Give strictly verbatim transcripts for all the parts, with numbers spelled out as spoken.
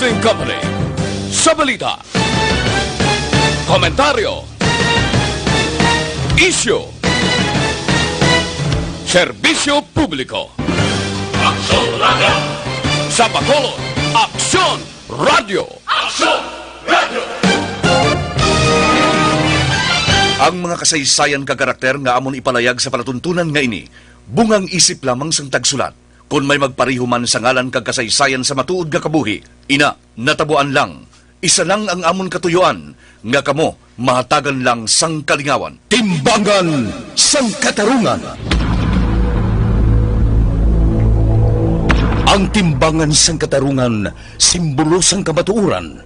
Company. Sa balita, komentaryo, isyu, serbisyo publiko. Aksyon Radio! Sa Bacolod, Aksyon Radio! Aksyon Radio! Ang mga kasaysayan kag karakter nga amon ipalayag sa palatuntunan nga ini, bungang isip lamang sang tagsulat. Kon may magpareho man sa ngalan kag kasaysayan sa matuod nga kabuhi, ina, natabuan lang. Isa lang ang amon katuyoan, nga kamo mahatagan lang sang kalingawan. Timbangan sang Katarungan. Ang timbangan sang katarungan, simbolo sang kamatuoran,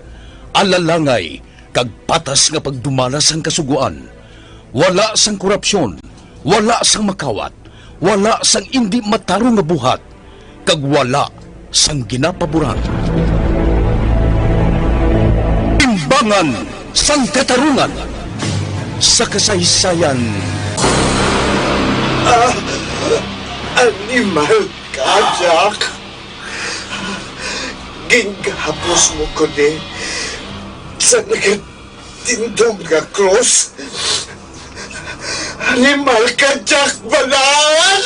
alalangay, kag patas nga pagdumala sang Kasugoan. Wala sang korupsyon, wala sang makawat, wala sang indi matarong nga buhat, kag wala sang ginapaboran. Timbangan sang Katarungan sa kasaysayan. Ah, animal ka, Jack. Gingahapos mo ko ni sa nagatindog nga krus. Animal ka, Jack Balaan!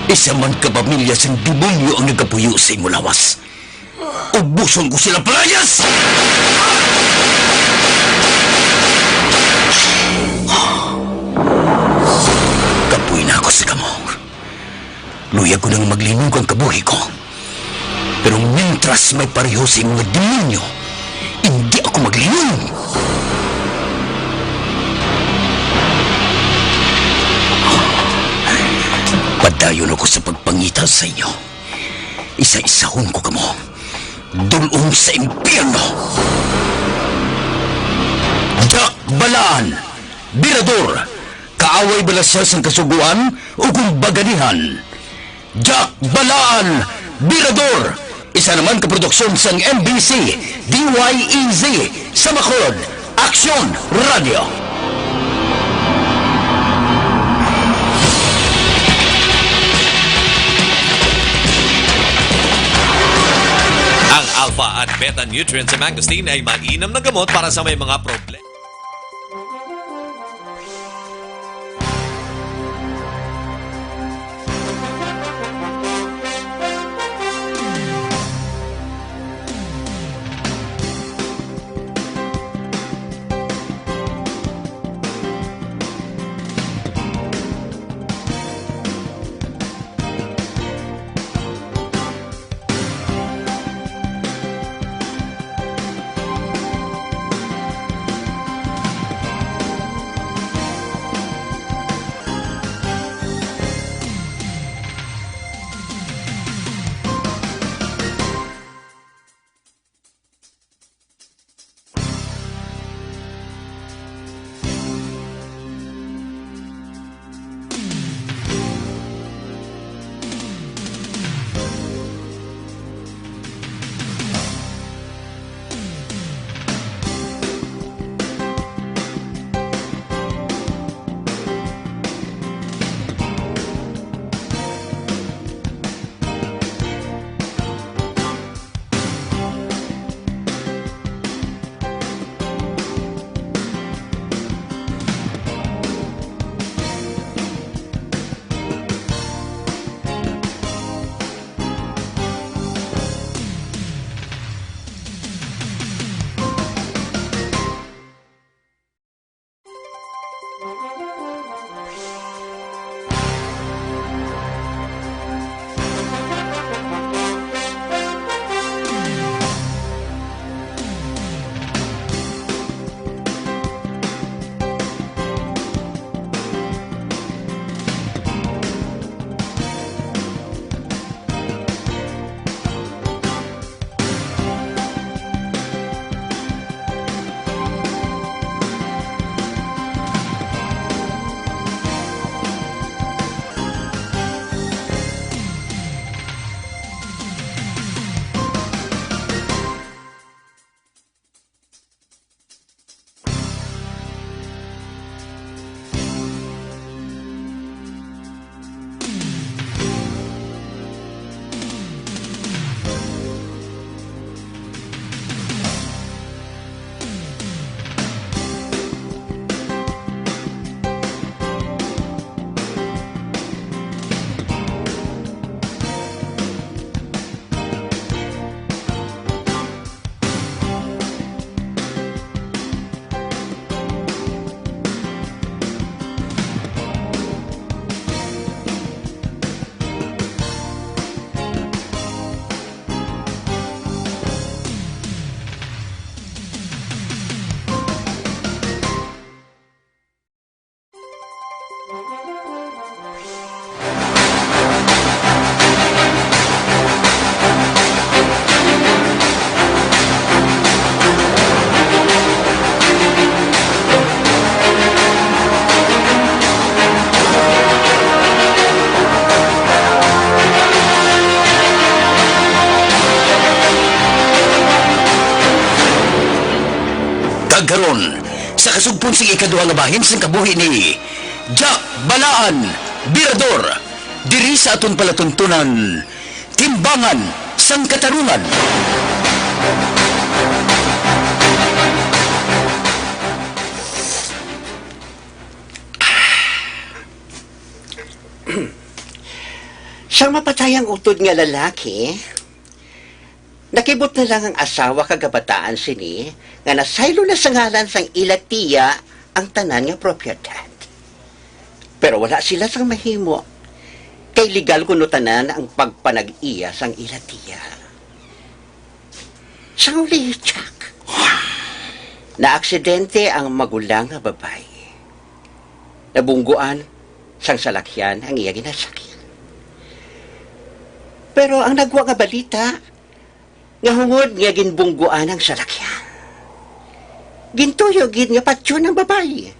Isa man ka pamilya sang demonyo ang nagapuyo sa imo lawas. Ubuson ko sila, palayas! Kapoy na ako sa kamo. Luyag ko nang maglinog ang kabuhi ko. Pero mintras may pareho sa imo nga demonyo, hindi ako maglinog. Padayon ako sa pagpangita sa inyo. Isa-isahon ko kamo. Dul-ong sa impyerno. Jack Balaan, Birador, kaaway bala sia sang Kasugoan o kumbaganihan? Jack Balaan, Birador, isa naman ka produksyon sang M B C, D Y E Z, sa Bacolod, Aksyon Radio. Ang alpha at beta nutrients sa mangosteen ay mainam na gamot para sa may mga problema. Ron, sa kasugpon sing ikaduha nga bahin sang kabuhi ni Jack Balaan, Birador, diri sa aton palatuntunan, Timbangan sang Katarungan. Sang mapatay ang utod nga lalaki, nakibot na lang ang asawa kag kabataan sini nga nasaylo na sa ngalan sang ila tiya ang tanan nga propiedad. Pero wala sila sang mahimo, kay legal kuno tanan ang pagpanag-iya sang ila tiya. Sang uli, Jack, naaksidente ang magulang nga babayi. Nabungguan sang salakyan ang iya ginasakyan. Pero ang nagwa nga balita, nga hungod nga ginbungguan ang salakyan, gintuyo gid nga patyon ang babayi.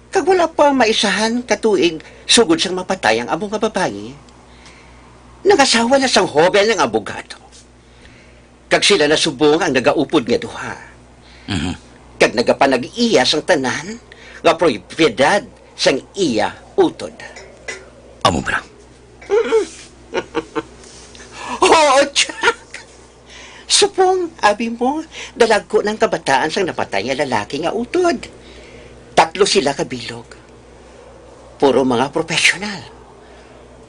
Kag wala pa maisahan ka tuig sugod sang mapatay ang amo nga babayi, nangasawa na sang hoben ang abogado. Kag sila na subong ang nagaupod nga duha. Mhm. Kag nagapanag-iya sang tanan nga propiedad sang iya utod. Amo bala? Oo, Jack. Subong, abi mo, dalagko na ang kabataan sang napatay nga lalaki nga utod. Tatlo sila ka bilog. Puro mga professional.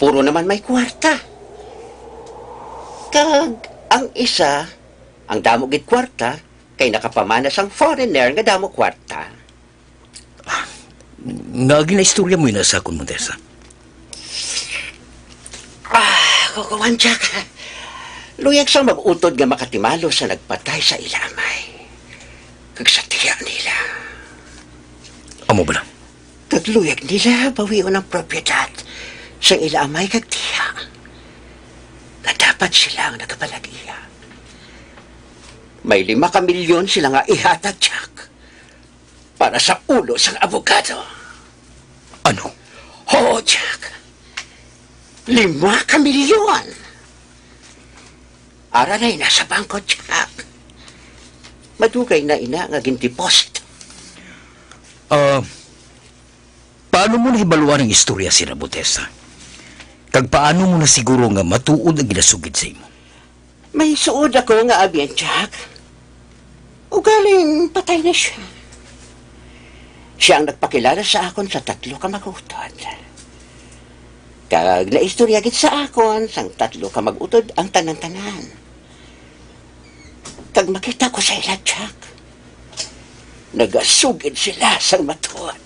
Puro naman may kwarta. Kag ang isa, ang damo gid kwarta, kay nakapamana sang foreigner nga damo kwarta. Nga ginaistorya mo ina sa akon, Montesa? Ah, kukuan, Jack. Luyag sang mag-utod nga makatimalo sa nagpatay sa ila amay kag sa tiya nila. Amo bala? Kag luyag nila bawion ang propiedad sang ila amay kag tiya nga dapat sila ang nagapanag-iya. May lima ka milyon sila nga ihatag, Jack, para sa ulo sang abogado. Ano? Oo, Jack. Lima ka milyon. Ara na ina sa bangko, Jack. Madugay na ina nga gindeposito. Ah, paano mo nahibaluan ang istorya sina, Montesa? Kag paano mo nasiguro nga matuod ang ginasugid sa imo? May suod ako nga abyan, Jack. Ugaling patay na sia. Sia ang nagpakilala sa akon sa tatlo ka mag-utod. Kag naistorya gid sa akon sang tatlo ka mag-utod ang tanan-tanan. Kag makita ko sa ila, Jack. Nagasugid sila sang matuod.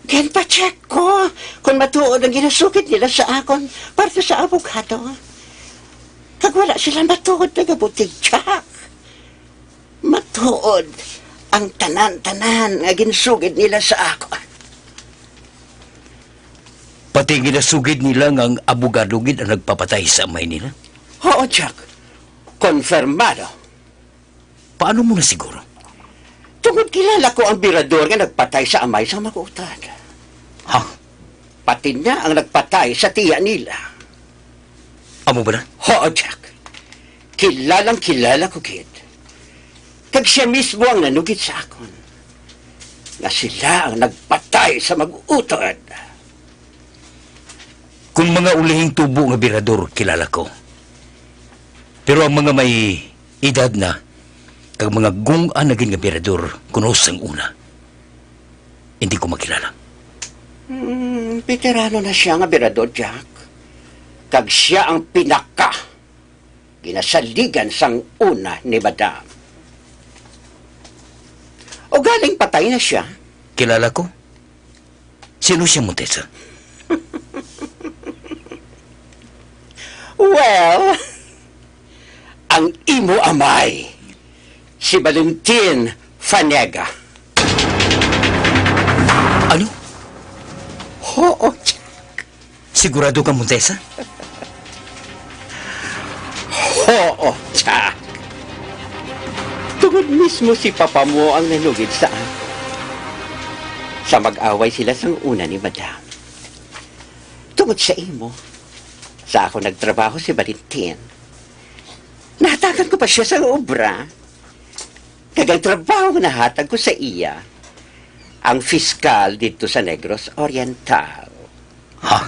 Ginpa-check ko kon matuod ang ginasugid nila sa akon parte sa abogado. Kag wala sila matuod nga butig, Jack. Matuod ang tanan-tanan nga ginsugid nila sa akon. Pati ginasugid nila nga ang abogado gid ang nagpapatay sa amay nila? Oo, Jack. Konfirmado. Paano mo nasiguro? Tungod kilala ko ang birador nga nagpatay sa amay sang mag-utod. Ha? Pati na ang nagpatay sa tiya nila. Amo bala? Oo, Jack. Kilalang kilala ko gid. Kag sia mismo ang nanugid sa akon nga sila ang nagpatay sa mag-utod. Kon mga ulihing tubo nga birador, kilala ko. Pero ang mga may edad na, kag mga gung-an na gid nga birador kuno sang una, hindi ko makilala. Hmm, veterano na sia nga birador, Jack. Kag sia ang pinaka ginasaligan sang una ni Madam. Ugaling patay na sia. Kilala ko. Sino siya, Montesa? Well, ang imo amay, si Valentin Fanega. Ano? Oo, Jack. Sigurado ka, Montesa? Oo, Jack. Tungod mismo si papa mo ang nanugid sa akon. Sa mag-away sila sang una ni Madam. Tungod sa imo, sa ako nagtrabaho si Valentin. Nahatagan ko pa siya sang obra. Kag ang trabaho nga nahatag ko sa iya, ang fiskal didto sa Negros Oriental. Ha?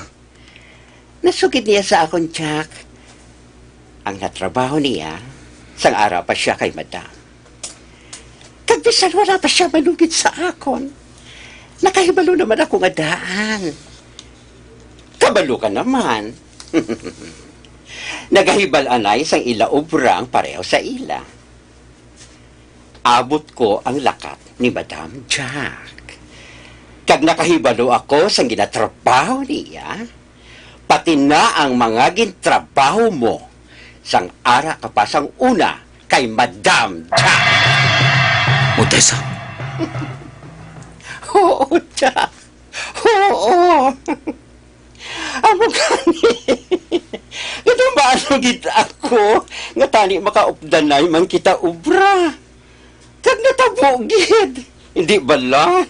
Nasugid niya sa akon, Jack. Ang natrabaho niya, sang ara pa siya kay Madam. Kag bisan wala pa siya malugid sa akon, nakahibalo naman ako nga daan. Kabalo ka naman. Nagahibal-anay sang ila obra ang pareho sa ila. Abot ko ang lakat ni Madam Jack. Kag nakahibalo ako sang ginatrabaho niya, pati na ang mga gintrabaho mo sang ara ka pa sang una kay Madam Jack. Montesa. Oo, Jack. Oo. Amo gani. Kadumano gid ako nga tani makaupdanay man kita obra. Kag natabo gid. Hindi bala?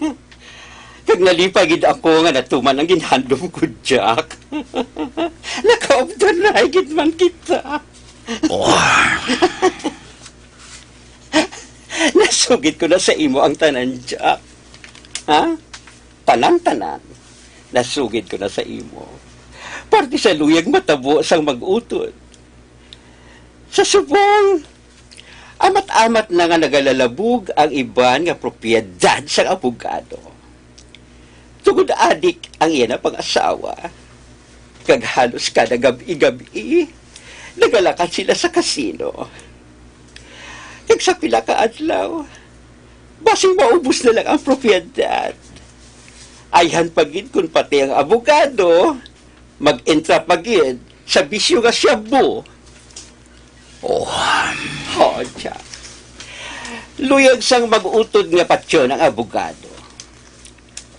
Kag nalipay gid ako nga natuman ang ginhandom ko, Jack. Nakaupdanay gid man kita. Oh. Nasugid ko na sa imo ang tanan, Jack. Ha? Tanan-tanan, nasugid ko na sa imo. Parte sa luyag matabo sang mag-utod. Sa subong, amat-amat na nga nagalalabog ang iban nga propiedad sang abogado. Tungod adik ang iya na pang-asawa, kag halos kada gab-i-gab-i, nagalakat sila sa kasino. Kag sa pila ka adlaw, basing maubos na lang ang propiedad. Ayhan pa gid kun pati ang abogado mag-entra pa gid sa bisyo nga shabu. Oh. Ho, Jack. Luyag sang mag-utod nga patyon ang abogado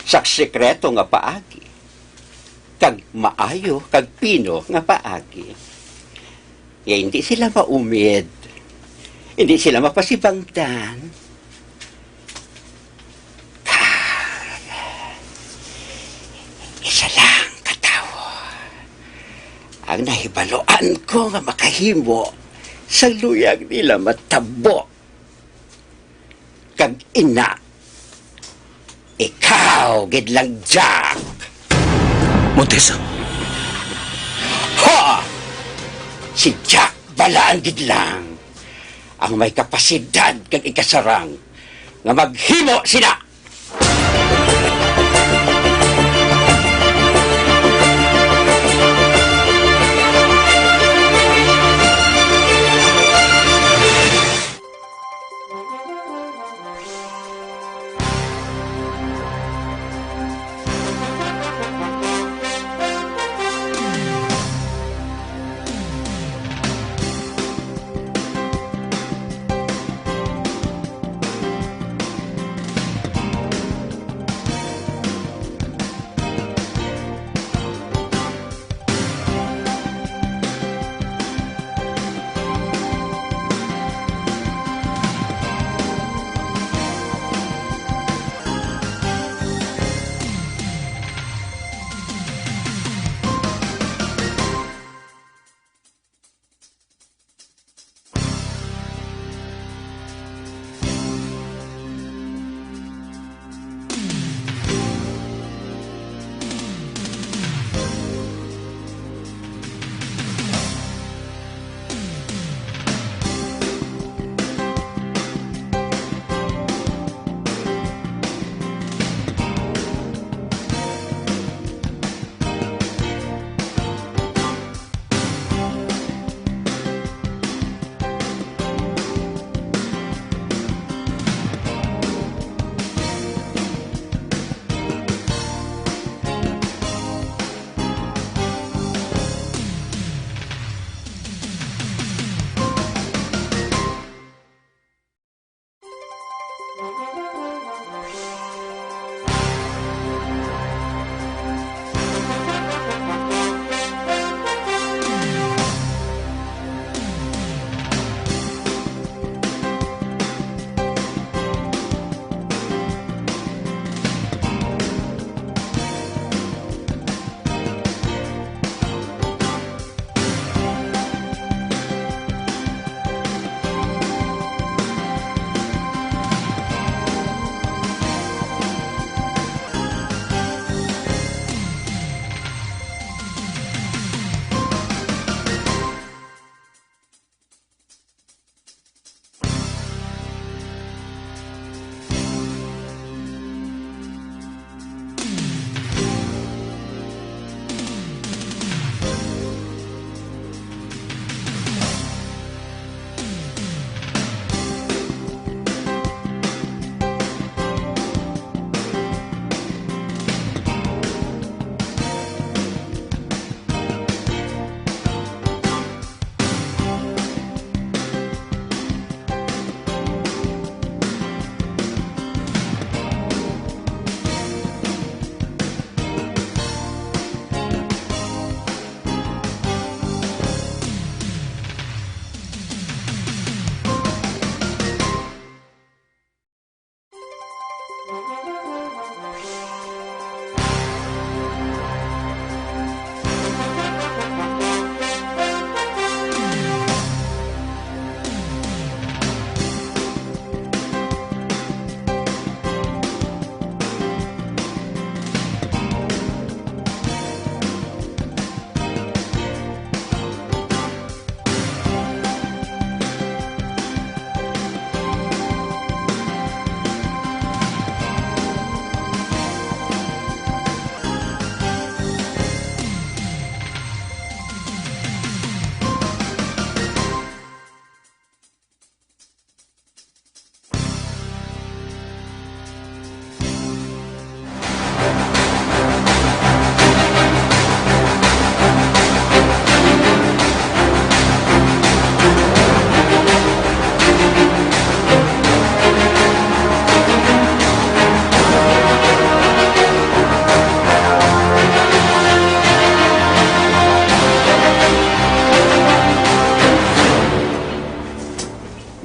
sa sekreto nga paagi, kag maayo kag pino nga paagi. Nga hindi sila maumid, hindi sila mapasibangdan. Isa lang ka tawo ang nahibaluan ko nga makahimo sa luyag nila matabo. Kag ina, ikaw gid lang, Jack. Montesa. Ha! Si Jack Balaan gid lang ang may kapasidad kag ikasarang nga maghimo sina.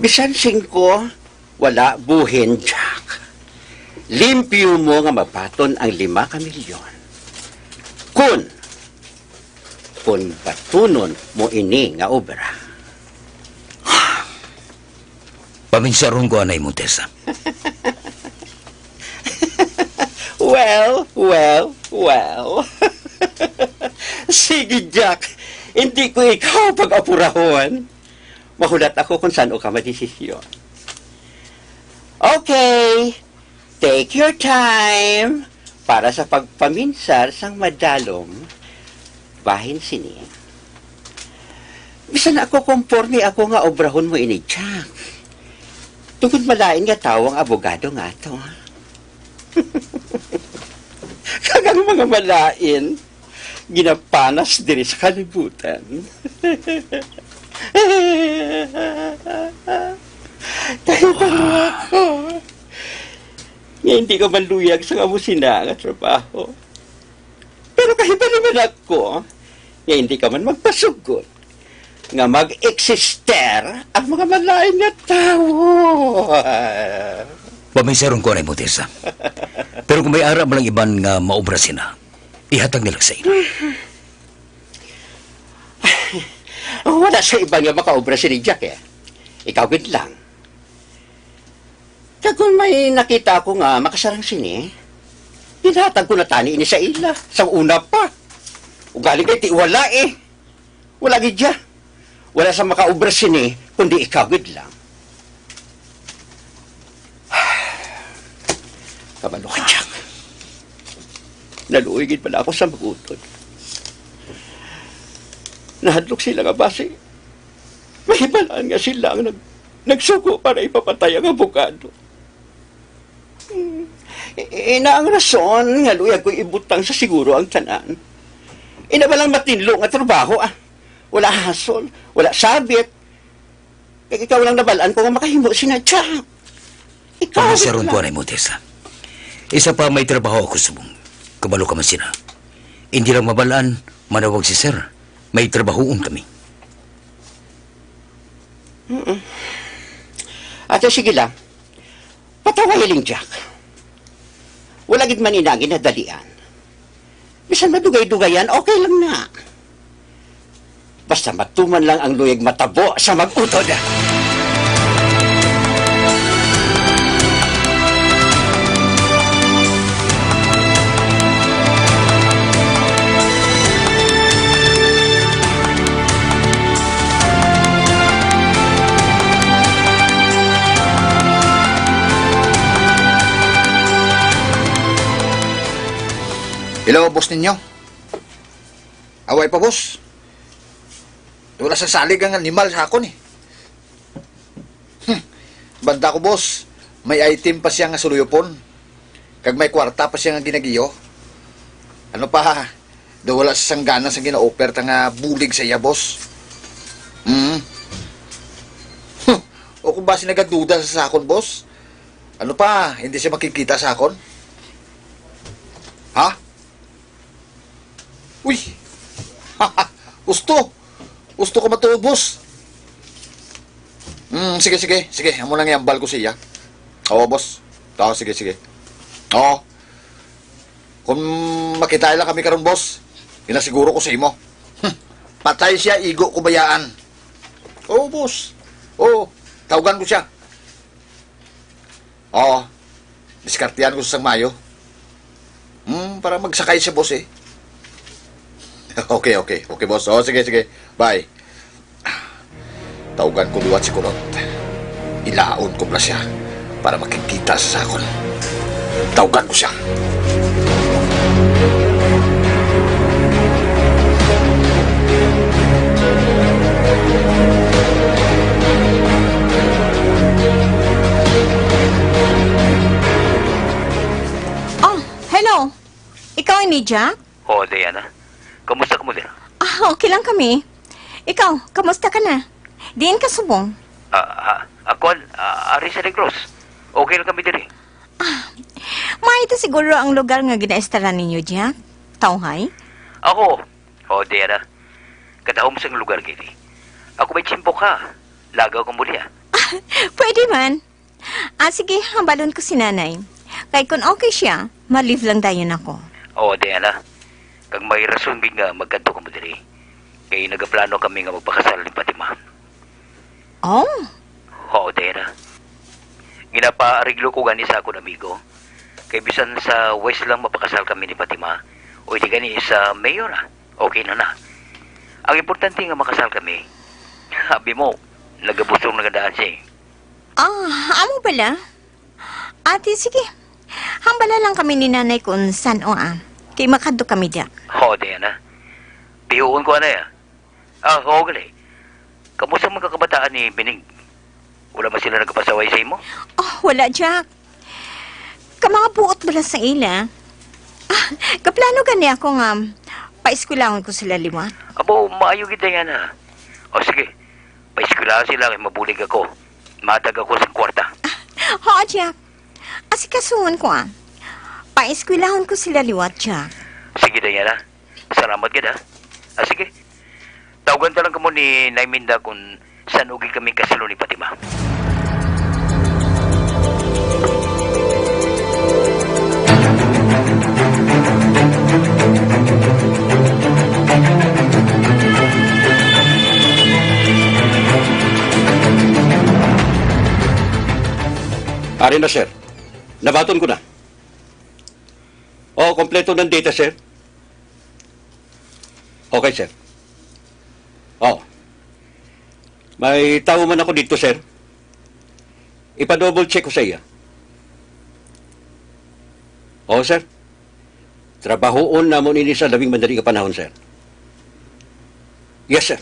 Bisan singko, wala buhin, Jack. Limpyo mo nga mabaton ang lima ka milyon. Kun, kun batunon mo ini nga obra. Paminsaron ko anay mo, Tessa. Well, well, well. Sige, Jack. Hindi ko ikaw pag-apurahon. Mahulat ako kung saan ka madesisyon. Okay. Take your time para sa pagpaminsar sang madalom. Bahin sini. Bisan ako, konporme ako nga obrahon mo ini, Jack. Tungod malain nga tawo ang abogado nga ato, ha? Kag ang mga malain, ginapanas diri sa kalibutan. Kahibalo ako nga hindi ka man luyag sa amo sina nga trabaho. Pero kahibalo man ako nga hindi ka man magpasugot nga mag-eksister ang mga malain nga tawo. Paminsaron ko anay mo, Tessa. Pero kung may ara man lang iban nga maobra sina, ihatag nila sa ila. Wala sa iban nga makaobra sini, Jack, eh. Ikaw gid lang. Kag kung may nakita ako nga makasarang sini, ginhatag ko na tani ini sa ila, sa una pa. Ugaling kay ti wala, eh. Wala gid ya. Wala sa makaobra sini, kundi ikaw gid lang. Kabalo ka, Jack. Naluoy gid pala ako sa mag-utod. Nahadlok sila nga basi mahibalaan nga sila ang nag-, nagsugo para ipapatay ang abogado. Hmm. I-, ina ang rason nga luyag ko ibutang sa siguro ang tanan. Ina ba lang matinlo nga trabaho, ah? Wala hasol, wala sabit. Kag ikaw lang nabalaan ko nga makahimo sina, Jack. Ikaw Pamasaron lang. Ko anay mo, Tessa. Isa pa, may trabaho ako subong. Kabalo ka man sina. Hindi lang mabalaan, manawag si sir. May trabahoon kami. Mm-mm. Ato, sige lang. Pataway lang, Jack. Wala gid man ina ginadalian. Bisan madugay-dugayan, okay lang na. Basta matuman lang ang luyag matabo sa mag-utod. Hello, boss ninyo? Away pa, boss. Wala sa salig ang animal sa akon, eh. Hmm. Banta ko, boss, may item pa siya nga suluyopon. Kag may kwarta pa siya nga ginagiyo. Ano pa, daw wala sa sanggana sa gina-offer ta nga bulig sa iya, boss. Hmm. Huh. O kung basi nagaduda sa sakon, boss? Ano pa, hindi siya makikita sa akon? Ha? Uy! Gusto! Gusto ko matuod, boss. Hmm, sige, sige, sige. Amo lang iambal ko siya. Oo, boss. Oo, sige, sige. Oo. Kung makita lang kami karon, boss, ginasiguro ko sa imo. Hmm, patay siya, igo ko bayaan. Oo, boss. Oo, tawgan ko siya. Oo. Diskartehan ko sa sang maayo. Hmm, para magsakay siya, boss, eh. Okay, okay. Okay, boss. Oh, sige, sige. Bye. Tawgan ko liwat si Kulot. Ilaon ko pala siya para makigkita sa sakon. Tawgan ko siya. Oh, hello. Ikaw ini, Jack? Oo, Diana. Kamusta ka mo, Diana? Ah, okay lang kami. Ikaw, kamusta ka na? Diin ka subong? Ah, ah, ako, ah, ari sa Negros. Okay lang kami diri. Ah, may ito siguro ang lugar nga ginaestaran ninyo, Jack? Tawhay? Ako? Oo, Diana. Kadahom sang lugar gini. Ako may tiyempo ka. Lagaw ka muli, ah. Pwede man. Ah, sige, hambalon ko si Nanay. Kay kun okay siya, ma-leave lang dayon ako. Oo, Diana. Kag may rason gid nga magkadto kamo diri. Kay nagaplano kami nga magpakasal ni Fatima. Oh? Oo, Diana. Ginapaareglo ko gani sa akon amigo. Kay bisan sa West lang mapakasal kami ni Fatima, o di gani sa Mayor, ah, okay na na. Ang importante nga makasal kami. Abi mo, nagabusong na gandaan siya, eh. Ah, amo bala? Ate, sige. Hambala lang kami ni Nanay kung san-o, ah. Kay makadto kami diya. Oo, Diana. Tihuon ko, anay, ah. Ah, oo, gali. Kamusta man ka kabataan ni Bining? Wala man sila nagapasaway sa imo? Oh, wala, Jack. Ka mga buot bala sa ila. Ah, kaplano gani ako nga paeskwelahon ko sila liwat. Abo, maayo gid, Diana. O, sige. Paeskwelahon sila kay mabulig ako. Matag ako sa kwarta. Ah, oo, Jack. Asikasuhon ko, ah. Paeskwelahon ko sila liwat, Jack. Sige, Diana. Salamat gid, ha. Ah, sige. Tawgan ta lang kamo ni Nay Minda kung san-o gid kami kasilo ni Fatima. Ari na, sir. Nabaton ko na. Oh, kompleto ng data, sir. Okay, sir. Oh. May tawo man ako dito, sir. Ipa-double check ko sa iya. Oh, sir. Trabahoon namon ini sa labing madali nga panahon, sir. Yes, sir.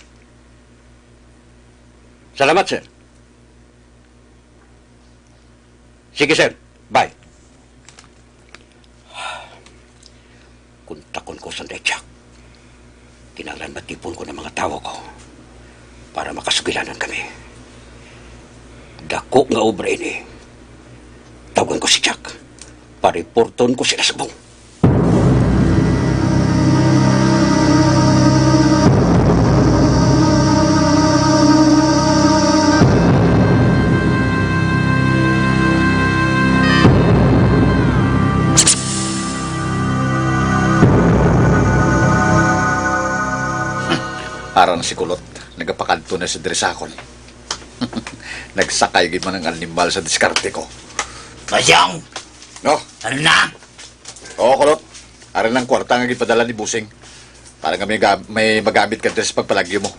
Salamat, sir. Sige, sir. Bye. Kontakon ko sanday, Jack. Kinahanglan matipon ko ng mga tawo ko para makasugilanon kami. Dako nga obra ini. Tawgan ko si Jack. Pariporton ko sila subong. Aran si Kulot, nagapakadto na sa diri sa akon. Nagsakay gid man ang animal sa diskarte ko. Basyong! No? Ano na? Oo, Kulot. Ari lang kwarta nga gipadala ni Busing. Para nga may ga-, may magamit ka diri sa pagpalagyo mo.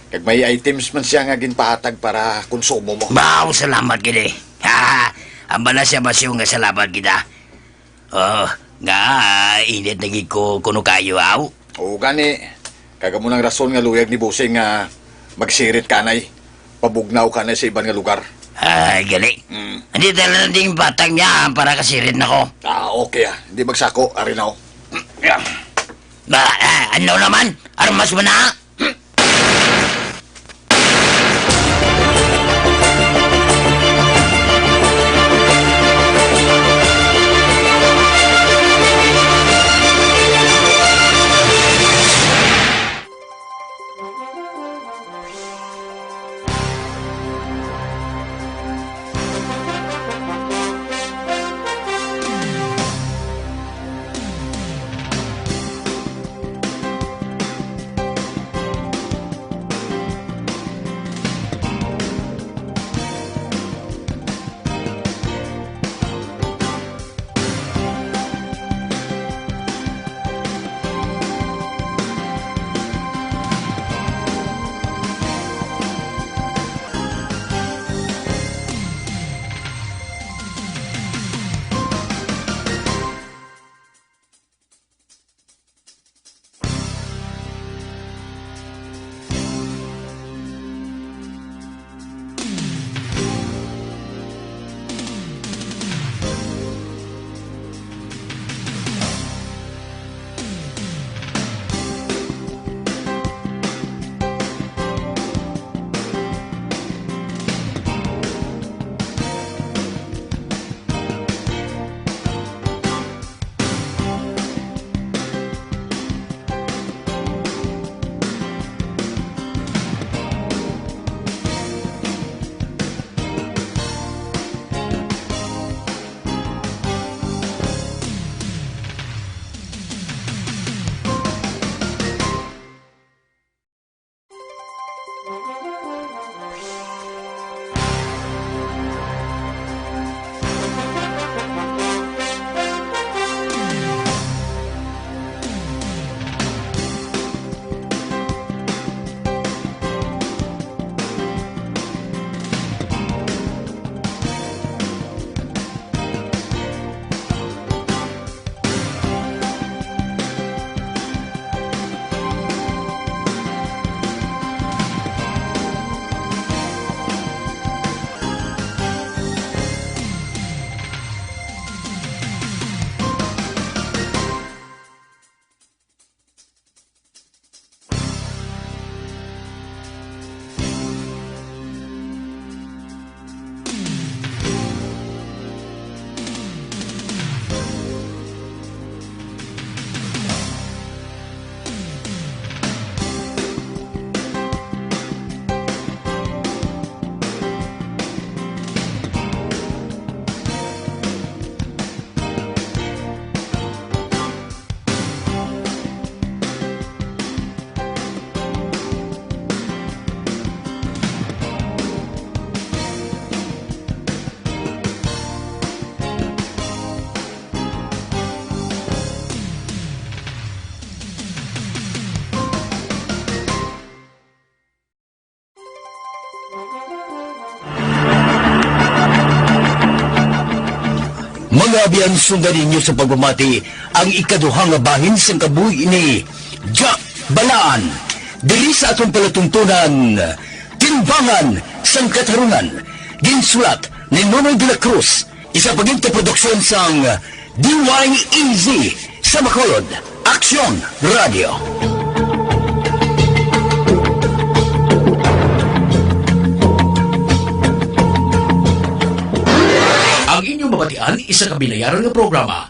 Kag may items man siya nga ginpahatag para konsumo mo. Wow, salamat gid eh. Ang bala siya, Basyong, nga salamat gid, ah. Oh, nga, init na gid ko kuno kayo, aw. Oo, gani. Kag amo nang rason nga luyag ni Busing nga magsirit ka anay. Pabugnaw ka anay sa iban nga lugar. Ay, gali. Mm. Hindi dala na ding batang niya para kasirit na ko. Ah, okay, ah. Hindi magsako, ari na, oh. Yeah. Ba, ah, ano naman? Armas mo na? Mga abyan, sundan ninyo sa pagpamati ang ikaduha nga bahin sang kabuhi ni Jack Balaan diri sa aton palatuntunan, Timbangan sang Katarungan. Ginsulat ni Nonoy de la Cruz, isa pa gid ka produksyon sang D Y E Z sa Bacolod, Aksyon Radio. Ang inyong mabatian, isa ka binayaran nga programa